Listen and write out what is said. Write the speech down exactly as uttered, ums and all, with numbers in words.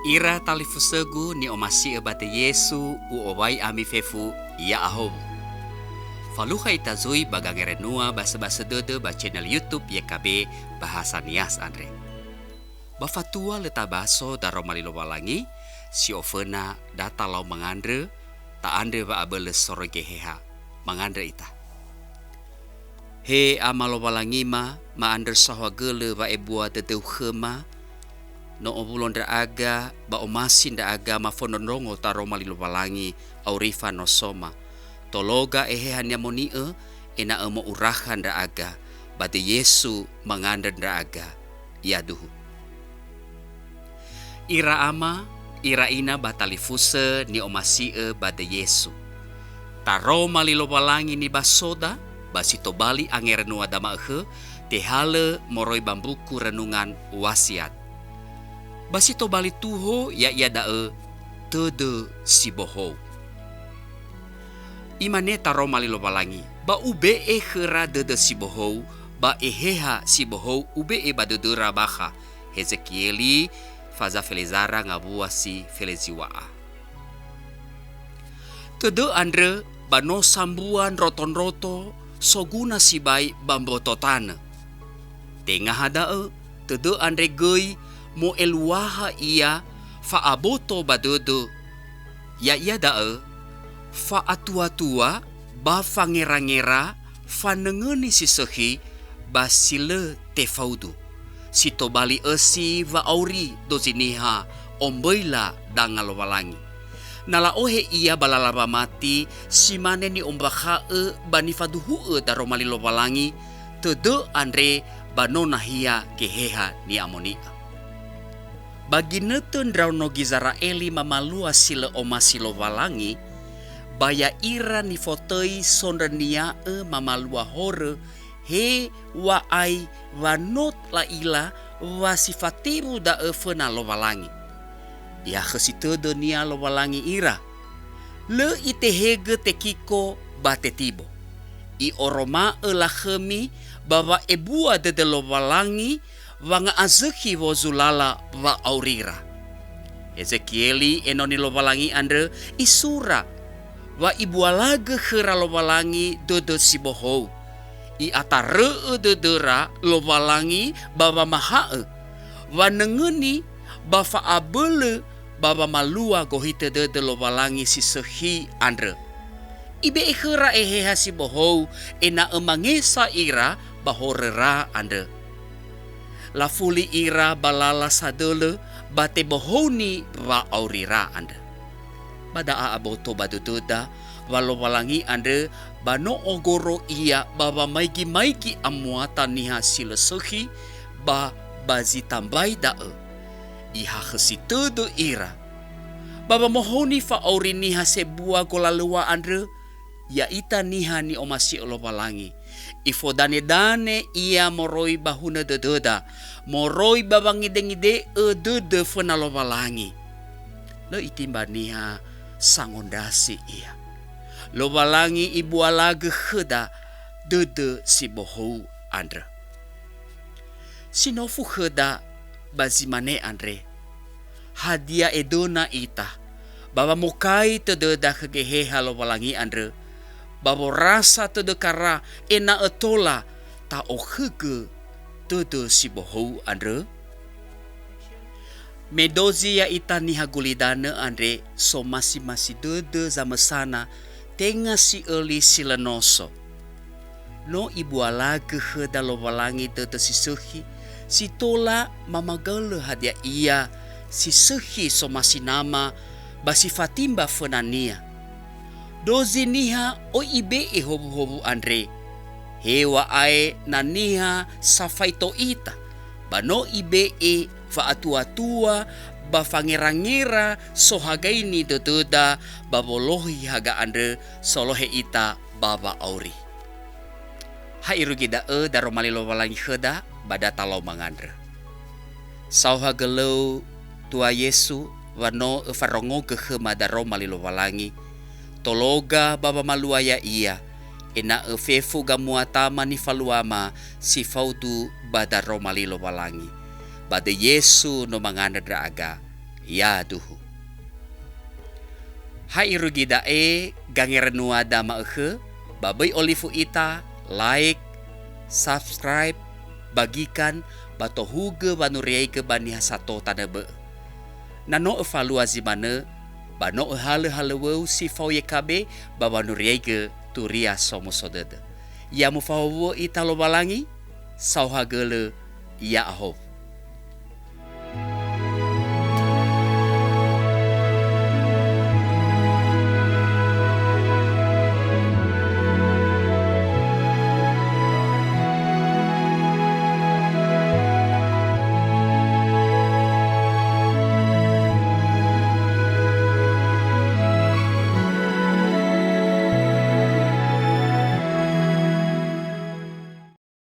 Ira talifusögu ni'omasi'ö ba döi Yesu, u'owai ami fefu, ya'ahowu. Falukha ita zui ba gangerenua basöbasö dödö ba channel YouTube Y K B Bahasa Nias andre. Ba fatua lö tabaso daroma li Lowalangi, si oföna da talau mangandrö, ta'andrö wa'abölö soroi Geheha. Mangandrö ita. He Ama Lowalangima, ma'andrö saohagölö wa'ebua dödöu khöma, no owulo ndra'aga ba omasi ndra'aga mafondrondrongo taroma li Lowalangi aurifa nosoma. Tologa Eheha ni'amoni'ö, ena'ö mo'urakha ndra'aga, ba döi Yesu mangandrö ndra'aga. Yaduhu. Ira ama, ira ina ba talifusö ni'omasi'ö ba döi Yesu. Taroma li Lowalangi nibasoda, ba si tobali angerenua dama'ökhö, tehalö moroi ba mbuku renungan Wasiat. Ba si tobali tuho, ya'ia da'ö tödö si bohou. Imane taroma li Lowalangi, "Ba ube'e khöra dödö si bohou, ba eheha si bohou ube'e ba dödöra bakha." Hezekieli, faza felezara ngawua si feleziwa'a. Tödö andrö ba no sambua ndroto-ndroto soguna sibai ba mboto tanö. Tenga ha da'ö, tödö andre göi mo'eluaha ia fa'aboto ba dödö, ya'ia da'ö fa'atua-tua ba fangera-ngera fanöngöni si sökhi ba si lö tefaudu, si tobali ösi wa'auri dozi niha omböila danga Lowalangi. Na la'ohe ia ba lala wamati, si mane ni'ombakha'ö ba nifaduhu'ö daroma li Lowalangi, tödö andre ba no nahia Geheha ni'amoni'ö. Ba ginötö ndraono Gizera'eli mamalua si lö omasi Lowalangi, ba ya'ira nifotöi sondrönia'ö mamalua horö, he wa'ai wa no la'ila wa si fatibu da'ö föna Lowalangi. Ihakhösi tödönia Lowalangi ira. Lö itehegö tekiko ba tetibo. I'oroma'ö lakhömi ba wa'ebua dödö Lowalangi wanga'azökhi wozulala wa'aurira. Hezekieli, enoni Lowalangi andrö, isura wa ibualagö khöra Lowalangi dödö si bohou. I'atarö'ö dödöra Lowalangi ba wamaha'ö, wanöngöni ba fa'abölö ba wamalua gohitö dödö Lowalangi si sökhi andrö. Ibe'e khöra eheha si bohou ena'ö mangesa ira ba horöra andrö. Lafuli ira ba lala sadölö ba tebohouni wa'aurira andrö. Ba da'a aboto ba dödöda wa Lowalangi andrö ba no ogoro Ia ba wamaigi-maigi amuata niha si lö sökhi, ba ba zi tambai da'ö, Ihakhösi tödö ira. Ba wamohouni fa'auri niha sebua golalöŵa andrö, ya'ita niha ni'omasi'ö Lowalangi. Ifodanedane ia moroi ba hunö dödöda, moroi ba wangidengide'ö dödö föna Lowalangi. Lö itimba niha sangondrasi ia. Lowalangi ibualagö khöda dödö si bohou andrö. Sinofu khöda ba zi mane andre, hadia edöna ita, ba wamokai tödöda khö Geheha Lowalangi andrö, ba worasa tödö kara ena'ö tola ta'okhögö tödö si bohou andrö? Me dozi ya'ita niha gulidanö andre somasi-masi dödö zamösana tenga si'öli si lö noso. No ibualagö khöda Lowalangi dödö si sökhi, si tola mamagaölö hadia ia si sökhi somasi nama ba si fatimba fönania. Dozi niha oi ibe'e howuhowu andre. Heŵa'ae na niha safaito ita, ba no ibe'e fa'atua-tua ba fangera-ngera sohagaini dödöda ba wolohi haga andrö solohe ita ba wa'auri. Ha irugi da'ö daroma li Lowalangi khöda ba da talau mangandrö. Saohagölöu, Tua Yesu, wa no öfarongogö khöma daroma li Lowalangi, tologa ba wamalua ya'ia, ena'ö fefu gamuatama nifaluama si faudu ba daroma li Lowalangi. Ba döi Yesu no mangandrö ndra'aga. Yaduhu. Ha irugi da'e gangerenuada ma'ökhö, ba böi olifu ita, like, subscribe, bagikan, ba tohugö wanuriaigö ba niha sato tanö bö'ö. Na no öfalua zi manö, ba no öhalö halöwöu si fao Y K B ba wanuriaigö Turia Somuso Dödö. Ya mufahowu'ö ita Lowalangi, saohagölö ya'ahowu.